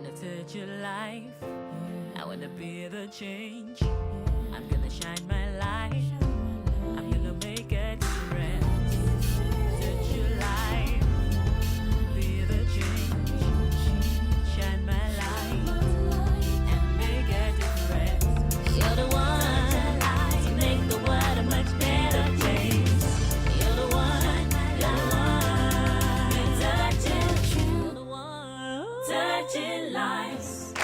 Gonna touch your life. I wanna be the change. I'm gonna shine my light. I'm gonna make a difference. Touch your life. Be the change. Shine my light and make a difference. You're the one to make the world a much better place. You're the one, you're the one. Touching, you're the one. Touching lives.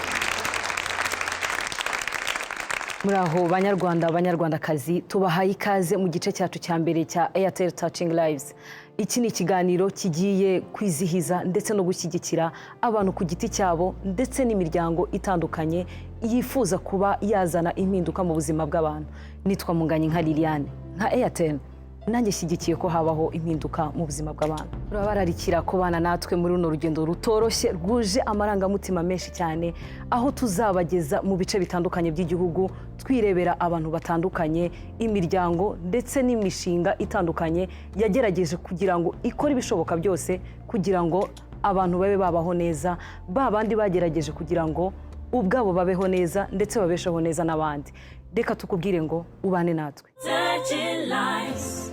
Muri aho banyarwanda, banyarwandakazi, tubahaye ikaze mu gice cyacu cya mbere cya Airtel Touching Lives. Iki ni ikiganiro kigiye kwizihiza ndetse no gushyigikira abantu ku giti cyabo ndetse n'imiryango itandukanye yifuza kuba yazana impinduka mu buzima bw'abantu. Nitwa Munganye nka Liliane. Nka Airtel nanjye shyigikiye ko habaho impinduka mu buzima bw'abantu. Turabararikira kubana natwe muri runo rugendo rutoroshye, rwuje amarangamutima menshi cyane, aho tuzabageza mu bice bitandukanye by'igihugu, twirebera abantu batandukanye, imiryango ndetse n'imishinga itandukanye yagerageje kugira ngo ikore ibishoboka byose kugira ngo abantu babe babaho neza, ba bandi bagerageje kugira ngo ubwabo babeho neza ndetse babesheho neza n'abandi. Reka tukubwire ngo ubane natwe. Touching lives.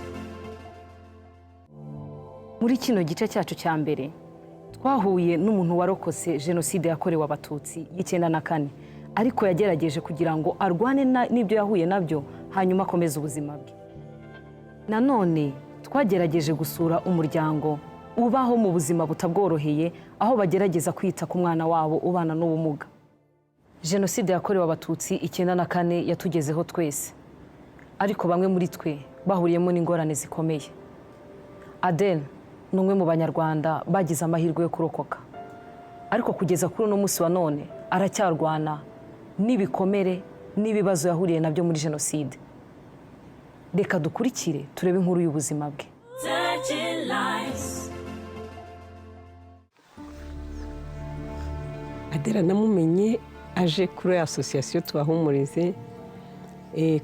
Muri kino gice cyacu cya mbere twahuye n'umuntu warokotse Jenoside yakorewe Abatutsi y'94, ariko yagerageje kugira ngo arwane n'ibyo yahuye nabyo, hanyuma akomeze ubuzima bwe. Nanone twagerageje gusura umuryango ubaho mu buzima butabworoheye, aho bagerageza kwita ku mwana wabo ubana n'ubumuga. Jenoside yakorewe Abatutsi 94 yatugezeho twese, ariko bamwe muri twe bahuriyemo n'ingorane zikomeye. Adele ni umwe mu Banyarwanda bagize amahirwe yo kurokoka, ariko kugeza kuri uno munsi wa none aracyarwana n'ibikomere n'ibibazo yahuriye nabyo muri Jenoside. Reka dukurikire turebe inkuru y'ubuzima bwe. Touching lives. Adela namumenye aje kuri association Tubahumurize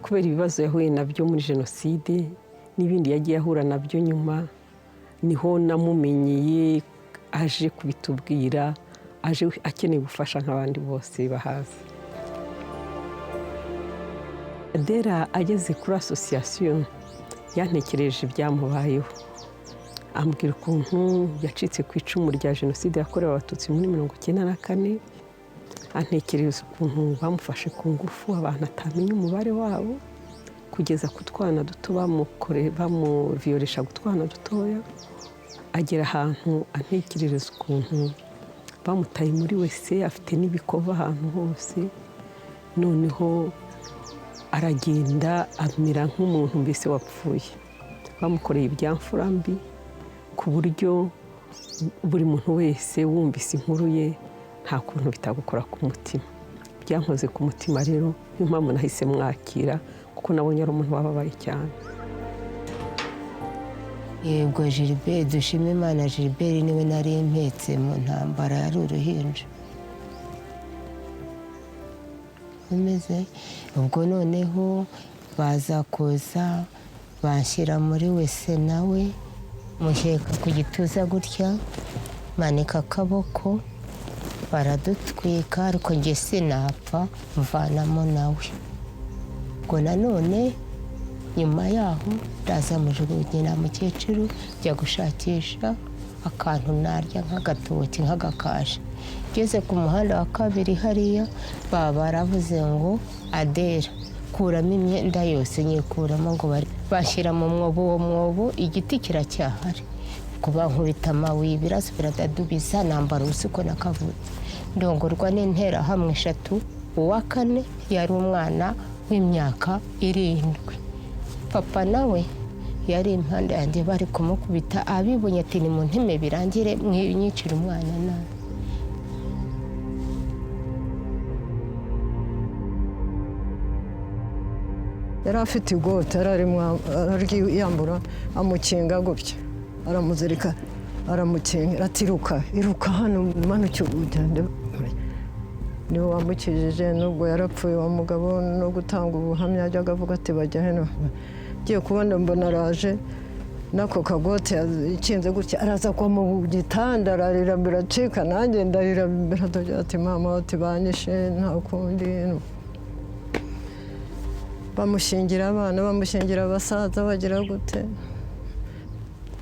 kubera ibibazo yahuye nabyo muri Jenoside n'ibindi yagiye ahura nabyo nyuma. Niho namumenyeye aje kubitubwira, aje akeneye ubufasha nk'abandi bose bahazi. Adela ageze kuri association yantekereje ibyamubayeho, ambwira ukuntu yacitse ku icumu rya Jenoside yakorewe Abatutsi muri 94, antekereza ukuntu bamufashe ku ngufu, abantu atamenya umubare wabo, kugeza ku twana duto bamuviyoresha utwana dutoya. Agera ahantu antekerereza ukuntu bamutaye muri WC afite n'ibikovu ahantu hose, noneho aragenda amera nk'umuntu mbese wapfuye. Bamukoreye ibyamfura mbi, ku buryo buri muntu wese wumvise inkuru ye nta kuntu bitagukora ku mutima. Byankoze ku mutima rero, niyo mpamvu nahise mwakira, kuko nabonye ari umuntu wababaye cyane. Yego, Gilbert Dushimimana Gilbert niwe nari mpetse mu ntambara, yari uruhinja umeze ubwo. Noneho baza kuza banshyira muri WC, nawe muheka ku gituza gutya, manika akaboko, baradutwika, ariko njye sinapfa, mvanamo nawe. Ubwo nanone nyuma yaho ndaza mujugunyira mukecuru, njya gushakisha akantu narya nk'agatoki, nk'agakasha. Ngeze ku muhanda wa kabiri hariya, baba baravuze ngo: "Adera, kuramo imyenda yose." Nyikuramo, ngo bashyira mu mwobo. Uwo mwobo igiti kiracyahari. Kuba nkubita amabuye, ibiraso biradadubiza, nambara ubusa uko nakavutse. Ndongorwa n'interahamwe eshatu, uwa kane yari umwana w'imyaka 7. Papa nawe yari impande yanjye bari kumukubita, abibonye ati: "Ni mu nteme birangire, mwinyicira umwana nabi." Yari afite igote, yari arimo araryiyambura, amukinga gutya, aramuzirika, aramukinga, ati: "Iruka, iruka hano, manuke ugende." Niwe wamukijije nubwo yarapfuye uwo mugabo. No gutanga ubuhamya yajyaga avuga ati: "Bajya hano." Ngiye kubona mbona araje. N'ako kagote ikinze gutya, araza agwa mu gitanda, ararira biracika, nanjye ndarira biradogira. Ati: "Mama," ati, "banyishe, nta kundi." Bamushingira abana, bamushingira abasaza, bagira gute.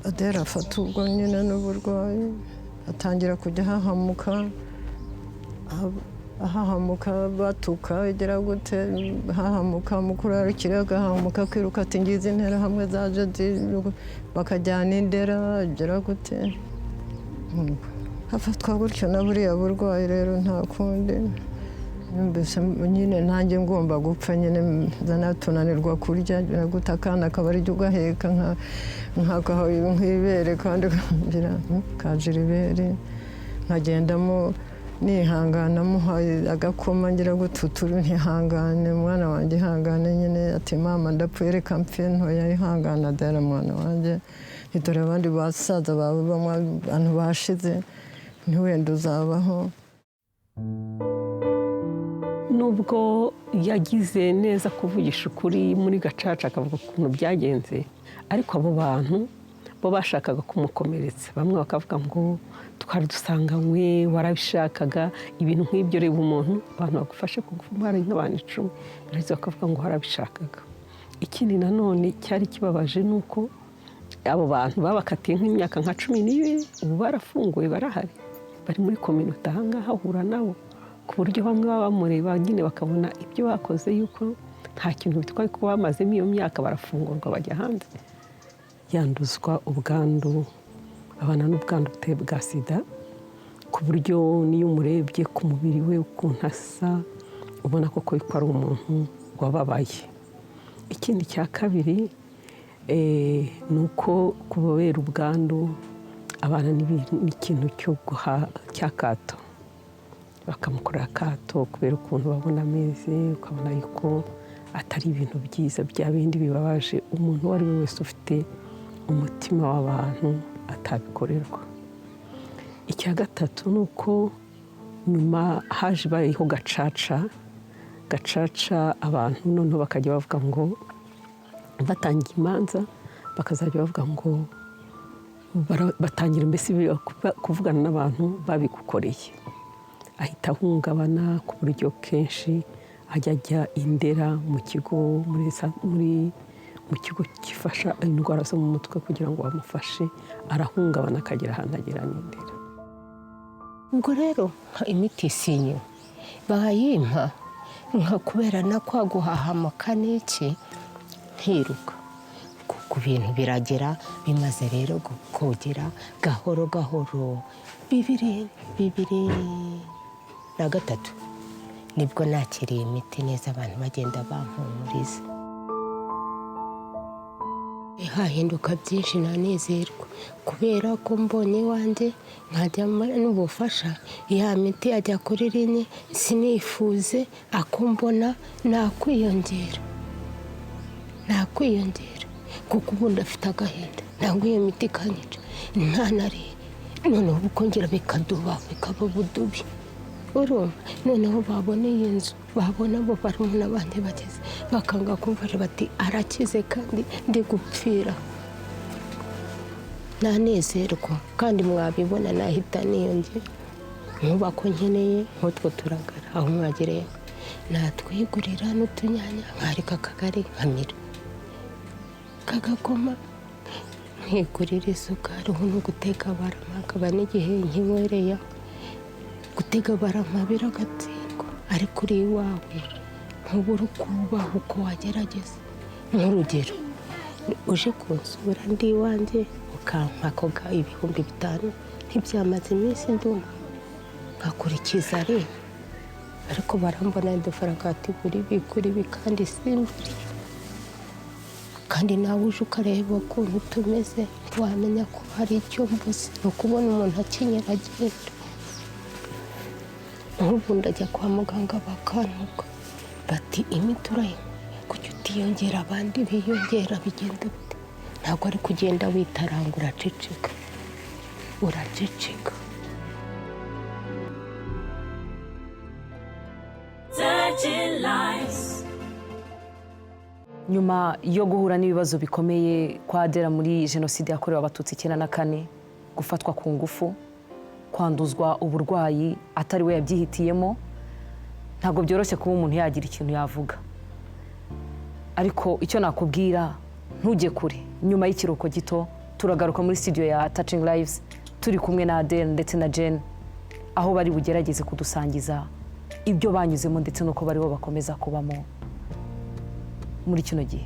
Adera afata ubwo nyine n'uburwayi, atangira kujya ahahamuka, ahahamuka, batuka, igira gute, hahamuka mukuru arikira, agahahamuka akiruka, ati: "Ngizi Interahamwe zaje," bakajyana Indera, agira gute, afatwa gutyo na buriya burwayi. Rero nta kundi, mbese nyine nanjye ngomba gupfa nyine, tunanirwa kurya gute, akana akaba aribyo ugaheka nk'ibere kandi kajira ibere, nkagendamo nihangana, muhaye agakoma, ngira gututuru, ntihangane mwana wanjye, ihangane nyine. Ati: "Mama, ndapfuye, reka mpfe." Ntoya, ihangane Adera mwana wanjye, dore abandi basaza bawe bamwe abantu bashize, ntiwenda uzabaho. Nubwo yagize neza kuvugisha ukuri muri Gacaca, akavuga ukuntu byagenze, ariko abo bantu bo bashakaga kumukomeretsa. Bamwe bakavuga ngo twari dusanganywe, warabishakaga, ibintu nk'ibyo. Reba umuntu, abantu bagufashe ku ngufu hari nk'abantu 10, barangiza bakavuga ngo warabishakaga. Ikindi nanone cyari kibabaje ni uko abo bantu babakatiye nk'imyaka nka 12, ubu barafunguwe, barahari, bari muri communauté ahangaha, ahura nabo, ku buryo bamwe baba bamureba nyine bakabona ibyo bakoze yuko nta kintu bitwaye, kuko bamazemo iyo myaka, barafungurwa, bajya hanze. Yanduzwa ubwandu, abana n'ubwandu buteye bwa sida, ku buryo n'iyo umurebye ku mubiri we ukuntu asa, ubona koko ko ari umuntu wababaye. Ikindi cya kabiri ni uko kubera ubwandu abana n'ikintu cyo cy'akato, bakamukorera akato kubera ukuntu babona ameze, ukabona yuko atari ibintu byiza, bya bindi bibabaje umuntu uwo ari we wese ufite umutima w'abantu atabikorerwa. Icya gatatu ni uko nyuma haje bariho Gacaca. Gacaca, abantu noneho bakajya bavuga ngo batangiye imanza, bakazajya bavuga ngo batangira mbese kuvugana n'abantu babigukoreye. Ahita ahungabana ku buryo kenshi ajya Indera mu kigo, muri mu kigo gifasha indwara zo mu mutwe, kugira ngo bamufashe. Arahungabana akagera ahantu agera n'Indera. Ubwo rero imiti sinywa, bayimpa nka kubera na kwa guhahamuka n'iki, nkiruka ku bintu biragera. Bimaze rero kogera gahoro gahoro, 2023 nibwo nakiriye imiti neza, abantu bagenda bampumuriza, hahinduka byinshi, nanezerwa kubera ko mbonye iwanjye nkajya n'ubufasha. Ya miti ajya kuri rimwe, sinifuze ako mbona nakwiyongera, nakwiyongera, kuko ubundi afite agahinda, ntabwo iyo miti ikanyica ntanariye, noneho bukongera bikaduba, bikaba ubudubi, urumva? Noneho babona iyi nzu, babona abo barumuna banjye bageze, bakanga kumfasha, bati arakize kandi ndi gupfira. Nanezerwa kandi mwabibona, nahita niyongera nkuba ko nkeneye nk'utwo turagara aho mwagereye, natwigurira n'utunyanya, nkareka akagari, nkamira kagakoma, nkigurira isukari. Ubu ni ugutega barama, akaba n'igihe nkinywereye. Gutega barama biragatsindwa, ariko uri iwawe ntubura uko ubaho, uko wagerageza. Nk'urugero, uje kunsura ndi iwanjye, ukampa ako 5000, ntibyamaze iminsi ndumva nkakurikiza rimwe, ariko barambona udufaranga, ati gura ibi, gura ibi, kandi simbure. Kandi nawe uje ukareba ukuntu tumeze, ntiwamenya ko hari icyo mbuze. Ni ukubona umuntu akenyera agenda. Nk'ubu ndajya kwa muganga bakantuka, bati: "Imiti urayinywa, kuki utiyongera abandi biyongera? Bigenda bite?" Ntabwo ari kugenda witaranga, uraceceka, uraceceka. Touching lives. Nyuma yo guhura n'ibibazo bikomeye kwa Adela muri jenoside yakorewe Abatutsi 94, gufatwa ku ngufu, kwanduzwa uburwayi atari we yabyihitiyemo, ntabwo byoroshye kuba umuntu yagira ikintu yavuga. Ariko icyo nakubwira, ntujye kure. Nyuma y'ikiruhuko gito turagaruka muri studio ya Touching Lives, turi kumwe na Adele ndetse na Jane, aho bari bugerageze kudusangiza ibyo banyuzemo ndetse n'uko bariho bakomeza kubamo muri kino gihe.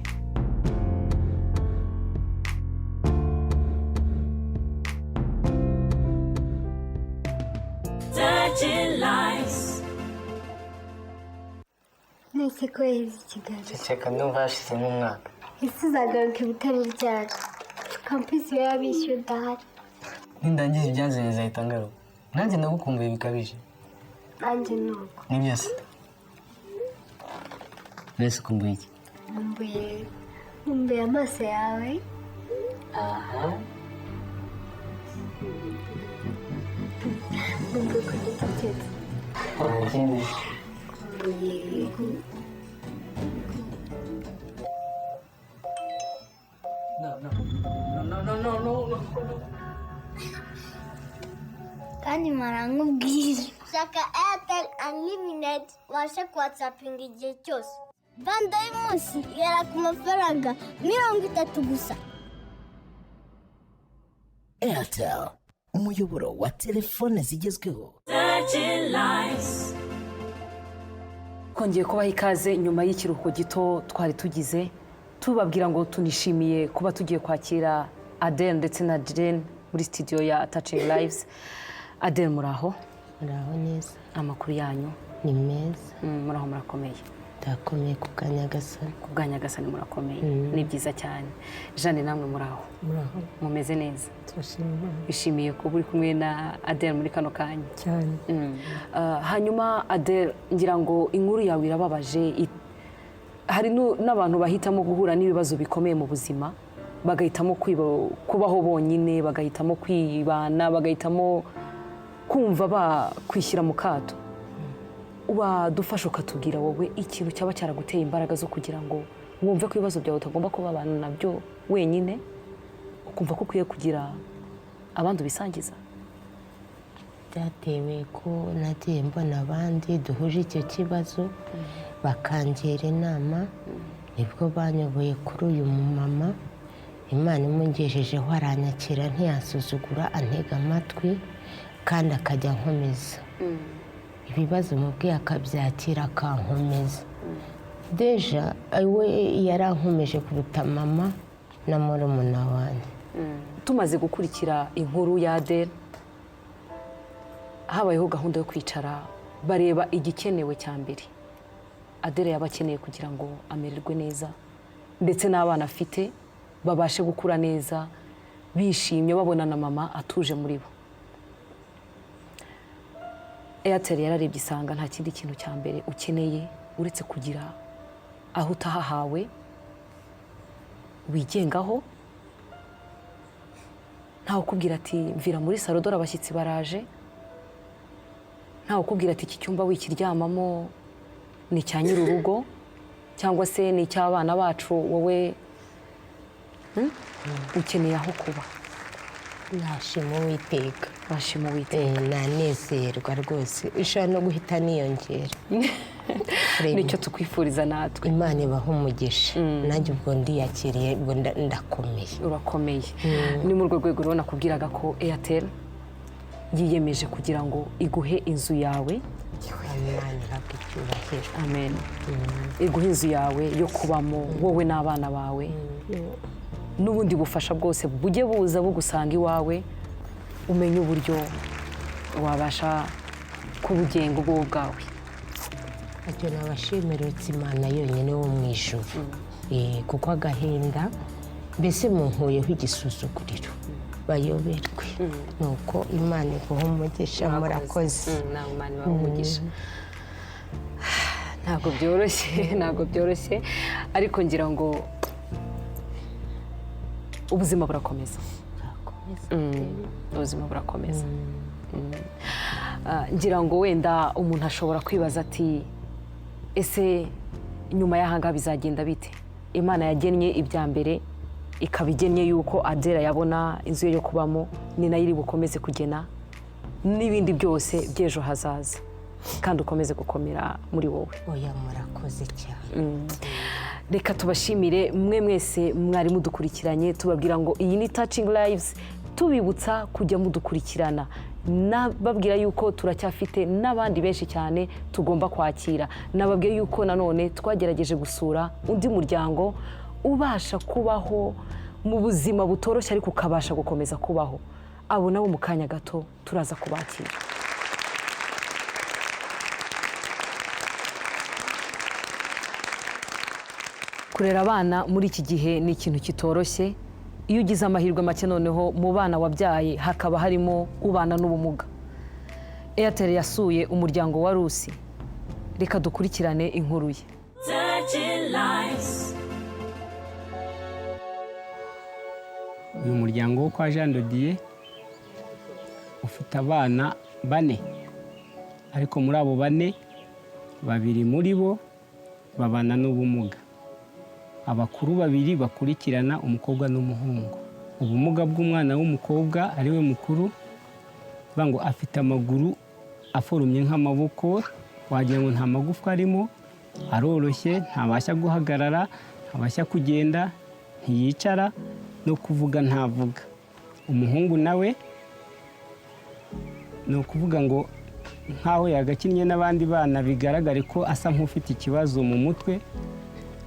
Touching Lives. Nese ko yaheze i Kigali? Ceceka, ndumva hashize nk'umwaka. Ese uzagaruka ibitaro byacu campus iyo yabishyuye udahari? Nindangiza ibyanzanye nzahita ngaruka. Nanjye ndagukumbuye bikabije. Nanjye ni uko. Nibyo se? Mbese ukumbuye iki? Nkumbuye amaso yawe. Nkumbuye ukuntu ucecetse. Ikindi? Nkumbuye. No, no, no, no, no, no, no. Kandi nkubwira, shaka Airtel Unlimited ubashe kuwatsapinga igihe cyose. Bundle y'umunsi igera ku mafaranga 30 gusa. Airtel, umuyoboro wa telefone zigezweho. Touching Lives. Twongeye kubaha ikaze nyuma y'ikiruhuko gito twari tugize, tubabwira ngo tunishimiye kuba tugiye kwakira Adele ndetse na Jane muri studio ya Touching Lives. Adele, muraho? Muraho neza. Amakuru yanyu? Ni meza. Muraho, murakomeye? Ndakomeye ku bwa Nyagasani. Ku bwa Nyagasani murakomeye, ni byiza cyane. Jeanne, namwe muraho? Muraho. Mumeze neza? Turashima Imana. Bishimiye kuba uri kumwe na Adele muri kano kanya. Cyane. Hanyuma Adele, ngira ngo inkuru yawe irababaje. Hari n'abantu bahitamo guhura n'ibibazo bikomeye mu buzima, bagahitamo kubaho bonyine, bagahitamo kwibana, bagahitamo kumva bakwishyira mu kato. Wadufasha ukatubwira wowe ikintu cyaba cyaraguteye imbaraga zo kugira ngo wumve ko ibibazo byawe utagomba kubabana nabyo wenyine, ukumva ko ukwiye kugira abandi ubisangiza? Byatewe ko nagiye mbona abandi duhuje icyo kibazo bakangira inama. Nibwo banyoboye kuri uyu mumama. Imana imungejejeho, aranyakira, ntiyasuzugura, antega amatwi kandi akajya ankomeza. Ibibazo mubwiye akabyakira, akankomeza. Déjà we yarankomeje kuruta mama na murumuna wanjye. Tumaze gukurikira inkuru ya Adele, habayeho gahunda yo kwicara bareba igikenewe cya mbere Adele yaba akeneye kugira ngo amererwe neza, ndetse n'abana afite babashe gukura neza bishimye, babona na mama atuje muri bo. Airtel yararebye isanga nta kindi kintu cya mbere ukeneye uretse kugira aho utaha hawe wigengaho, ntawe ukubwira ati "Mvira muri salo, dore abashyitsi baraje", ntawe ukubwira ati "Iki cyumba wikiryamamo, ni icya nyir'urugo cyangwa se ni icy'abana bacu". Wowe ukeneye aho kuba. Nashima Uwiteka. Washima Uwiteka. Nanezerwa rwose, ushobora no guhita niyongera. Nicyo tukwifuriza natwe. Imana ibaha umugisha. Nanjye ubwo ndiyakiriye, ubwo ndakomeye. Urakomeye. Ni muri urwo rwego rero nakubwiraga ko Airtel yiyemeje kugira ngo iguhe inzu yawe. Imana ihabwe icyubahiro. Amen. Iguhe inzu yawe yo kubamo wowe n'abana bawe, n'ubundi bufasha bwose bujye buza bugusanga iwawe, umenye uburyo wabasha kubugenga ubwo bwawe. Icyo nabashimira uretse Imana yonyine wo mu ijuru, kuko agahinda mbese munkuyeho, igisuzuguriro bayoberwe. Nuko Imana iguha umugisha, murakoze. Nawe Imana ibahe umugisha. Ntabwo byoroshye, ntabwo byoroshye, ariko ngira ngo ubuzima burakomeza. Ubuzima burakomeza. Ngira ngo wenda umuntu ashobora kwibaza ati "Ese nyuma y'ahangaha bizagenda bite?" Imana yagennye ibya mbere, ikaba igennye yuko Adela yabona inzu ye yo kubamo, ni nayo iri bukomeze kugena n'ibindi byose by'ejo hazaza, kandi ukomeze gukomera muri wowe. Oya, murakoze cyane. Reka tubashimire mwe mwese mwari mudukurikiranye, tubabwira ngo iyi ni Touching Lives, tubibutsa kujya mudukurikirana, nababwira yuko turacyafite n'abandi benshi cyane tugomba kwakira. Nababwiye yuko nanone twagerageje gusura undi muryango ubasha kubaho mu buzima butoroshye, ariko ukabasha gukomeza kubaho. Abo nabo mu kanya gato turaza kubakira. Kurera abana muri iki gihe ni ikintu kitoroshye. Iyo ugize amahirwe make, noneho mu bana wabyaye hakaba harimo ubana n'ubumuga. Airtel yasuye umuryango wa Rusi, reka dukurikirane inkuru ye. Touching lives. Uyu muryango wo kwa Jean de Dieu ufite abana bane, ariko muri abo bane, babiri muri bo babana n'ubumuga. Abakuru babiri bakurikirana, umukobwa n'umuhungu. Ubumuga bw'umwana w'umukobwa, ari we mukuru, bavuga ngo afite amaguru aforumye nk'amaboko, wagira ngo nta magufwa arimo, aroroshye, ntabasha guhagarara, ntabasha kugenda, ntiyicara, no kuvuga ntavuga. Umuhungu nawe ni ukuvuga ngo nk'aho yagakinnye n'abandi bana, bigaragare ko asa nk'ufite ikibazo mu mutwe,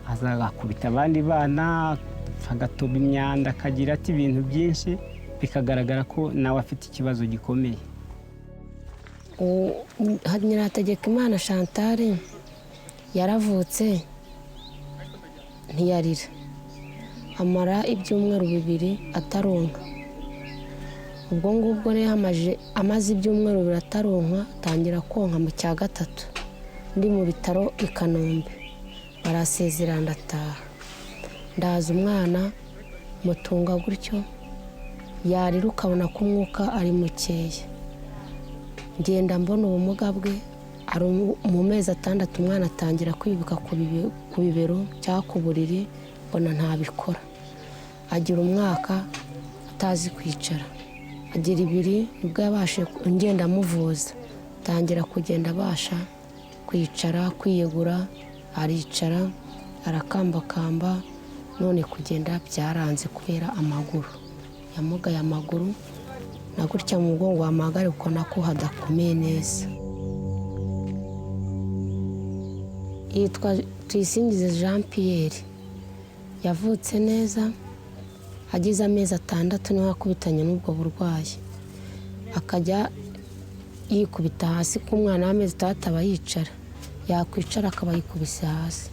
azakubita abandi bana, agatoba imyanda, akagira ati ibintu byinshi, bikagaragara ko nawe afite ikibazo gikomeye. Nyirahategekimana Chantal yaravutse ntiyarira, amara ibyumweru 2 ataronka. Ubwo ngubwo rero amaze ibyumweru 2 ataronka, atangira konka mu cya gatatu. Ndi mu bitaro i Kanombe, barasezera ndataha. Ndaza umwana mutunga gutyo, yarira ukabona ko umwuka ari mukeya. Ngenda mbona ubumuga bwe, ari mu mezi 6 umwana atangira kwibuka ku bibero cyangwa ku buriri, mbona ntabikora. Agira umwaka atazi kwicara, agira 2 nibwo yabashe. Ngenda amuvuza, atangira kugenda abasha kwicara, kwiyegura, aricara, arakambakamba. None kugenda byaranze kubera amaguru yamugaye, amaguru na gutya mu mugongo wamagare, kuko nako hadakomeye neza. Yitwa Tuyisingize Jean Pierre, yavutse neza, agize amezi 6 niho akubitanye n'ubwo burwayi, akajya yikubita hasi. Ku mwana w'amezi 6 aba yicara, yakwicara akaba yikubise hasi.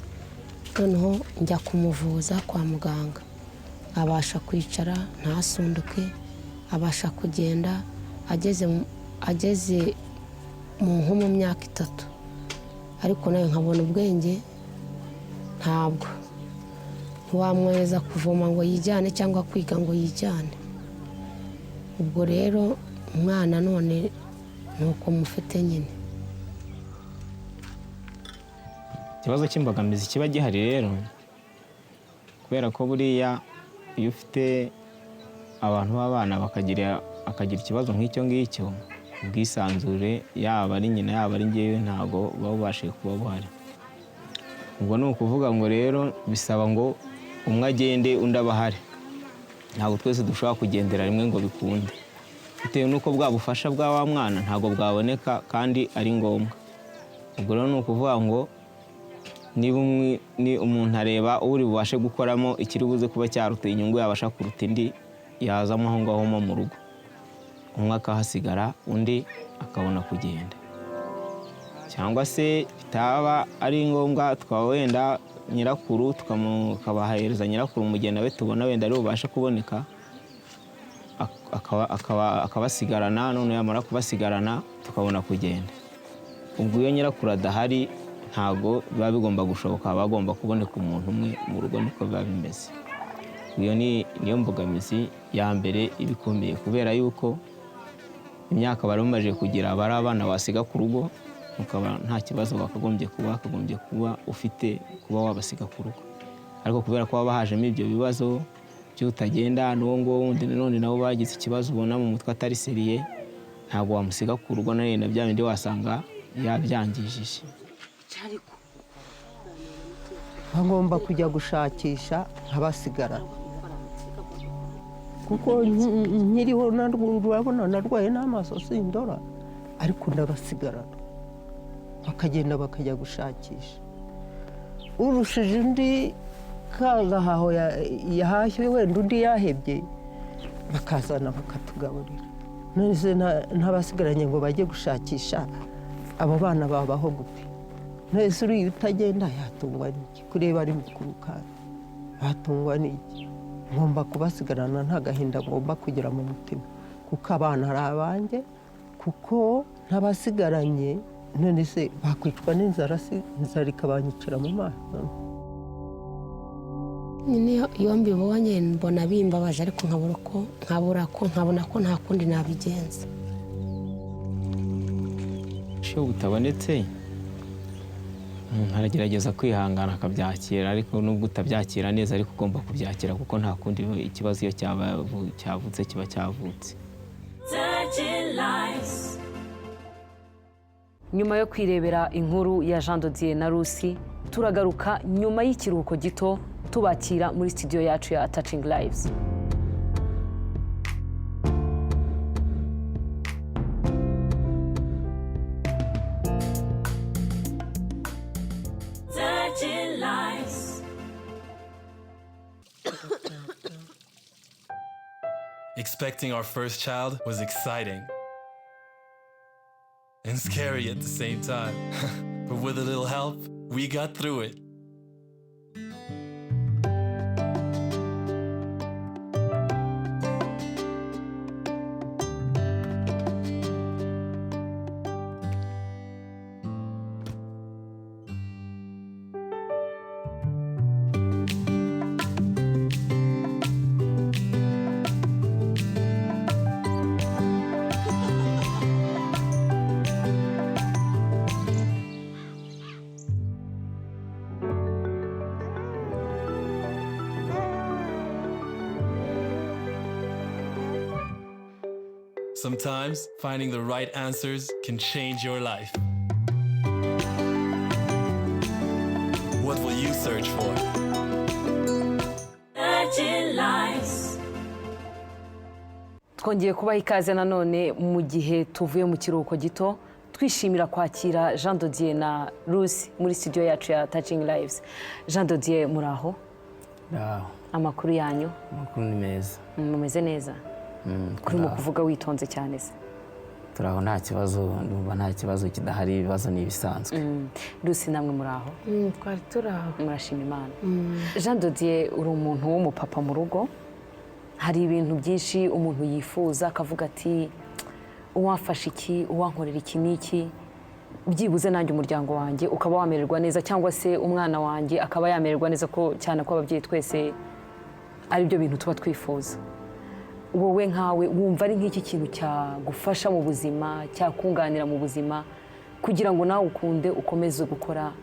Noneho njya kumuvuza kwa muganga, abasha kwicara ntasunduke, abasha kugenda ageze mu nko mu myaka 3, ariko nawe nkabona ubwenge ntabwo. Ntiwamwohereza kuvoma ngo yijyane cyangwa kwiga ngo yijyane. Ubwo rero umwana none ni uko mufite nyine. Ikibazo cy'imbogamizi kiba gihari rero, kubera ko buriya iyo ufite abantu b'abana bakagira ikibazo nk'icyo ngicyo, ubwisanzure yaba ari nyina yaba ari njyewe ntabwo buba bubashije kuba buhari. Ubwo ni ukuvuga ngo rero bisaba ngo umwe agende undi aba ahari, ntabwo twese dushobora kugendera rimwe ngo bikunde, bitewe n'uko bwa bufasha bwa wa mwana ntabwo bwaboneka kandi ari ngombwa. Ubwo rero ni ukuvuga ngo niba ni umuntu areba uri bubashe gukoramo ikiri buze kuba cyaruta inyungu yabasha kuruta indi, yazamo aho ngaho mo mu rugo, umwe akahasigara undi akabona kugenda. Cyangwa se bitaba ari ngombwa tukaba wenda nyirakuru tukabahereza nyirakuru umugeni we tubona wenda ari bubashe kuboneka, akabasigarana, none yamara kubasigarana tukabona kugenda. Ubwo iyo nyirakuru adahari ntabwo biba bigomba gushoboka, haba hagomba kuboneka umuntu umwe mu rugo, niko biba bimeze. Iyo niyo mbogamizi ya mbere iba ikomeye, kubera yuko imyaka bari bamaze kugira bari abana basiga ku rugo, ukaba nta kibazo bakagombye kuba ufite kuba wabasiga ku rugo. Ariko kubera ko haba hajemo ibyo bibazo by'utagenda n'uwo nguwo wundi, nanone nabo bagize ikibazo, ubona mu mutwe atari sérieux, ntabwo wamusiga ku rugo nanone na bya bindi wasanga yabyangijije. Bagomba kujya gushakisha nkabasigarana, kuko nkiriho urabona narwaye n'amaso sindora, ariko ndabasigarana, bakagenda bakajya gushakisha. Urushije undi kagahaho yahashye, wenda undi yahebye, bakazana bakatugaburira. None se ntabasigaranye ngo bajye gushakisha, abo bana babaho gute? None se uriya utagenda yatungwa n'iki? Kureba ari mukuru kandi batungwa n'iki? Ngomba kubasigarana, nta gahinda ngomba kugira mu mutima, kuko abana ari abanjye, kuko ntabasigaranye none se bakwicwa n'inzara? Se inzara ikabanyicira mu maso? Nyine iyo mbibonye mbona bimbabaje, ariko nkabura uko, nkabura ko nkabona ko nta kundi nabigenza. Iyo butabonetse, umuntu aragerageza kwihangana akabyakira, ariko nubwo utabyakira neza, ariko ugomba kubyakira, kuko nta kundi, ikibazo iyo cyavutse kiba cyavutse. Touching lives. Nyuma yo kwirebera inkuru ya Jean Dodier na Rusi, turagaruka nyuma y'ikiruhuko gito, tubakira muri studio yacu ya Touching Lives. Touching lives. Expecting our first child was exciting and scary at the same time. But with a little help, we got through it. Sometimes finding the right answers can change your life. What will you search for? Touching lives. Twongeye kubaha ikaze nanone mu gihe tuvuye mu kiruhuko gito, twishimira kwakira Jean Dodier na Rusi muri studio yacu ya Touching Lives. Jean Dodier, muri aho? Ndaho. Amakuru yanyu? Amakuru ni meza. Mumeze neza? Kurimo kuvuga witonze cyane se? Turaho, nta kibazo, ndumva nta kibazo kidahari, ibibazo ni ibisanzwe. Rusi, namwe muri aho? Twari turi aho. Murashima Imana. Jean Dodier, uri umuntu w'umupapa mu rugo, hari ibintu byinshi umuntu yifuza, akavuga ati: "Uwamfasha iki, uwankorera iki n'iki, byibuze nanjye umuryango wanjye ukaba wamererwa neza, cyangwa se umwana wanjye akaba yamererwa neza," ko cyane ko ababyeyi twese ari byo bintu tuba twifuza. Wowe nkawe wumva ari nk'iki kintu cyagufasha mu buzima, cyakunganira mu buzima, kugira ngo nawe ukunde ukomeze gukora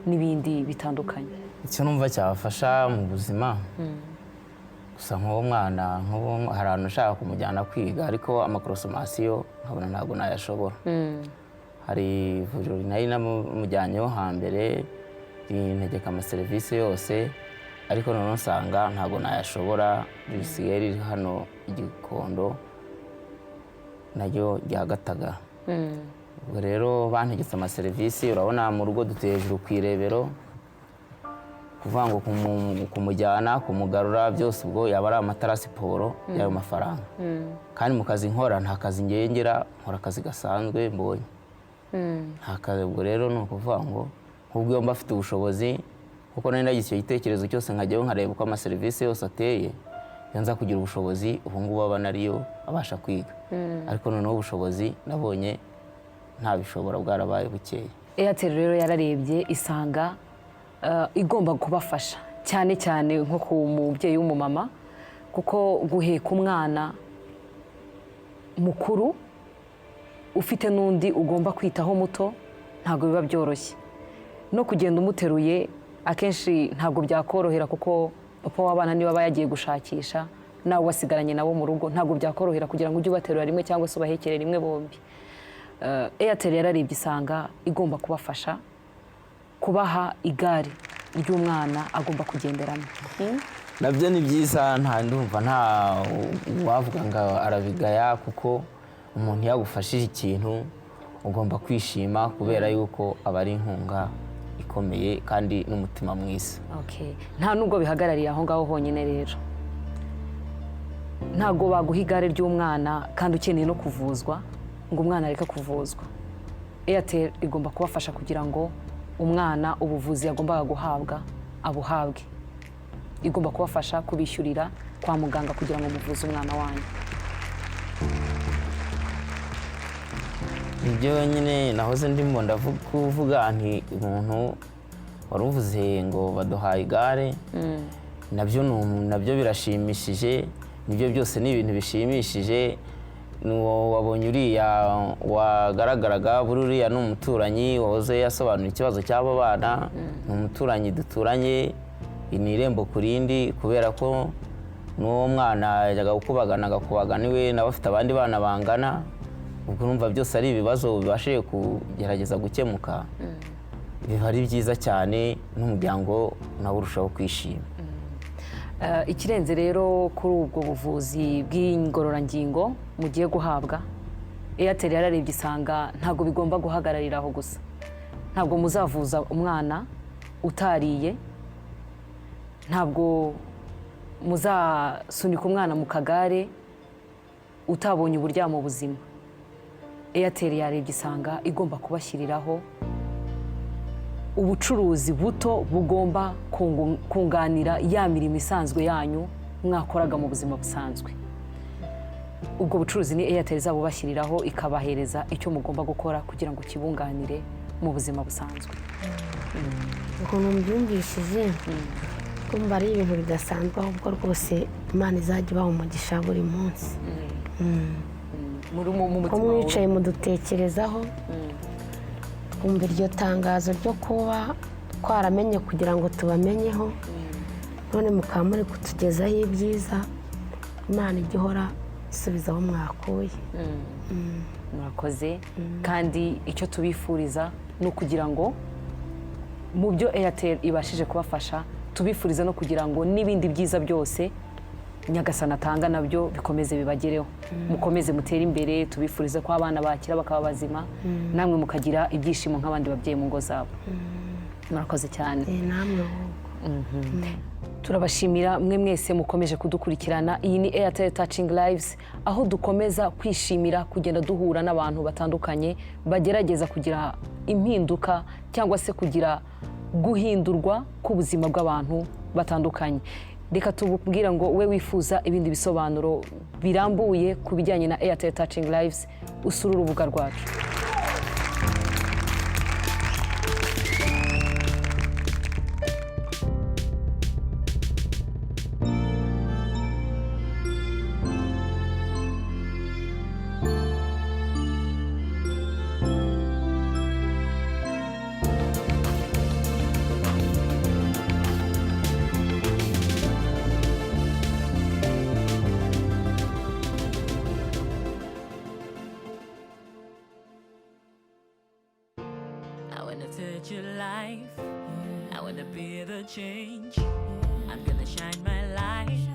n'ibindi bitandukanye? Icyo numva cyabafasha mu buzima gusa, nk'uwo mwana, nk'uwo hari ahantu ushaka kumujyana kwiga, ariko amakorosomasiyo nkabona ntabwo nayashobora. Hari ivuriro nari namujyanyeho hambere, rintegeka amaserivisi yose, ariko noneho nsanga ntabwo nayashobora. Risigaye riri hano i Gikondo, naryo rya Gatagara. Ubwo rero bantegetse amaserivisi, urabona mu rugo dutuye hejuru ku irebero, kuvuga ngo kumujyana, kumugarura, byose ubwo yaba ari amatransport y'ayo mafaranga. Kandi mu kazi nkora, nta kazi ngengera, nkora akazi gasanzwe mbonye, nta kazi. Ubwo rero ni ukuvuga ngo nk'ubwo iyo mba afite ubushobozi, kuko nari nagize icyo gitekerezo cyose, nkajyayo nkareba uko amaserivisi yose ateye, iyo nza kugira ubushobozi, ubu ngubu aba nariyo abasha kwiga. Ariko noneho ubushobozi nabonye ntabishobora, bwarabaye bukeya. Airtel rero yararebye isanga igomba kubafasha, cyane cyane nko ku mubyeyi w'umumama, kuko guheka umwana mukuru ufite n'undi ugomba kwitaho muto ntabwo biba byoroshye, no kugenda umuteruye. Akenshi ntabwo byakorohera, kuko papa w'abana niba aba yagiye gushakisha, nawe wasigaranye nabo mu rugo, ntabwo byakorohera kugira ngo ujye ubaterura rimwe cyangwa se ubahekere rimwe bombi. Airtel yararebye isanga igomba kubafasha kubaha igare ry'umwana agomba kugenderamo. Nabyo ni byiza, nta ndumva nta wavuga ngo arabigaya, kuko umuntu yagufashije ikintu ugomba kwishima, kubera yuko aba ari inkunga ikomeye kandi n'umutima mwiza. Okay. Nta nubwo bihagarariye aho ngaho honyine rero. Ntabwo baguha igare ry'umwana kandi ukeneye no kuvuzwa ngo umwana areke kuvuzwa. Airtel igomba kubafasha kugira ngo umwana ubuvuzi yagombaga guhabwa abuhabwe. Igomba kubafasha kubishyurira kwa muganga kugira ngo muvuze umwana wanyu. Nibyo nyine nahoze ndimo ndavuga nti umuntu wari uvuze ngo baduhaye igare, nabyo nabyo birashimishije, nibyo byose ni ibintu bishimishije. N'uwo wabonye uriya wagaragaraga, buri uriya ni umuturanyi wahoze yasobanura ikibazo cy'abo bana, ni umuturanyi duturanye, ni irembo ku rindi, kubera ko n'uwo mwana yajyaga gukubagana agakubagana iwe, nawe afite abandi bana bangana. Ubwo urumva byose ari ibibazo bibashije kugerageza gukemuka, biba ari byiza cyane, n'umuryango nawe urushaho kwishima. Ikirenze rero kuri ubwo buvuzi bw'ingororangingo mugiye guhabwa, Airtel yararebye isanga ntabwo bigomba guhagararira aho gusa. Ntabwo muzavuza umwana utariye, ntabwo muzasunika umwana mu kagare utabonye uburyamo buzima. Airtel yarebye isanga igomba kubashyiriraho ubucuruzi buto bugomba kunganira ya mirimo isanzwe yanyu mwakoraga mu buzima busanzwe. Ubwo bucuruzi ni Airtel izabubashyiriraho, ikabahereza icyo mugomba gukora kugira ngo kibunganire mu buzima busanzwe. Ukuntu mbyumvishije kumva ari ibintu bidasanzwe, ahubwo rwose Imana izajya ibaha umugisha buri munsi. Ko mwicaye mudutekerezaho, twumva iryo tangazo ryo kuba twaramenye kugira ngo tubamenyeho, none mukaba muri kutugezaho ibyiza. Imana ijya ihora isubiza aho mwakuye. Murakoze. Kandi icyo tubifuriza ni ukugira ngo mu byo Airtel ibashije kubafasha, tubifuriza no kugira ngo n'ibindi byiza byose Nyagasani atanga nabyo bikomeze bibagereho, mukomeze mutere imbere. Tubifurize ko abana bakira bakaba bazima, namwe mukagira ibyishimo nk'abandi babyeyi mu ngo zabo. Murakoze cyane. Namwe. Turabashimira mwe mwese mukomeje kudukurikirana. Iyi ni Airtel Touching Lives, aho dukomeza kwishimira kugenda duhura n'abantu batandukanye bagerageza kugira impinduka cyangwa se kugira guhindurwa k'ubuzima bw'abantu batandukanye. Reka tububwira ngo we wifuza ibindi bisobanuro birambuye ku bijyanye na Airtel Touching Lives, usura urubuga rwacu. I wanna touch your life. I wanna be the change. I'm gonna shine my light.